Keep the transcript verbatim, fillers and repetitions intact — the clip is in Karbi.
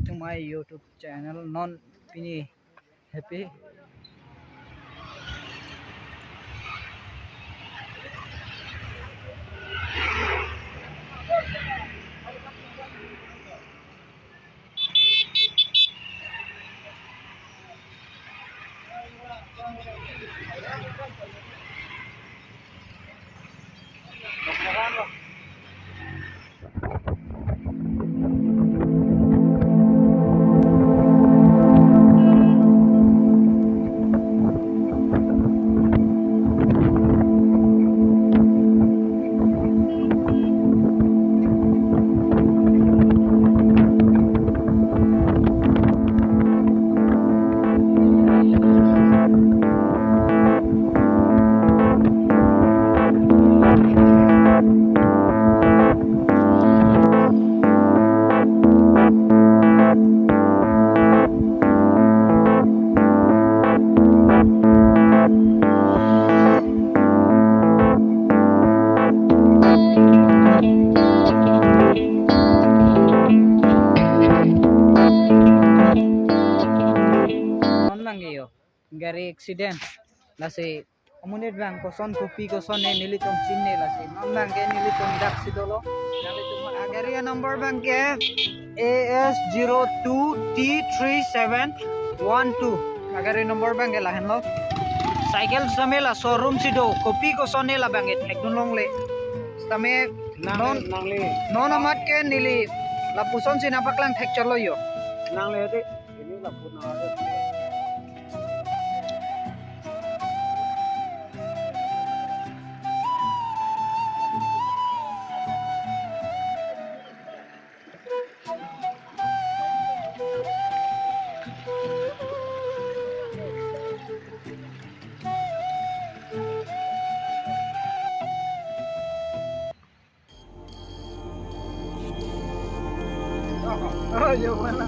To my YouTube channel, non pini happy. Non nangkeyo gari accident. Lasi amonit abang koson kopi koson ne nelitum chinine lasi. Non abangke nelitum dak si dolo. Nanglitum a gari number abangke A S zero two T three seven one two. A gari number abangke lahenlo. Cycle sitame la showroom si do. Kopi koson ne labangke thekdun longle. Sitame Nang, non, nangli. Non amat ke neli lapuson si nangpaklang thekchotlo yo. Nangli ati, ini lapu nang ati. Oh, ya mana?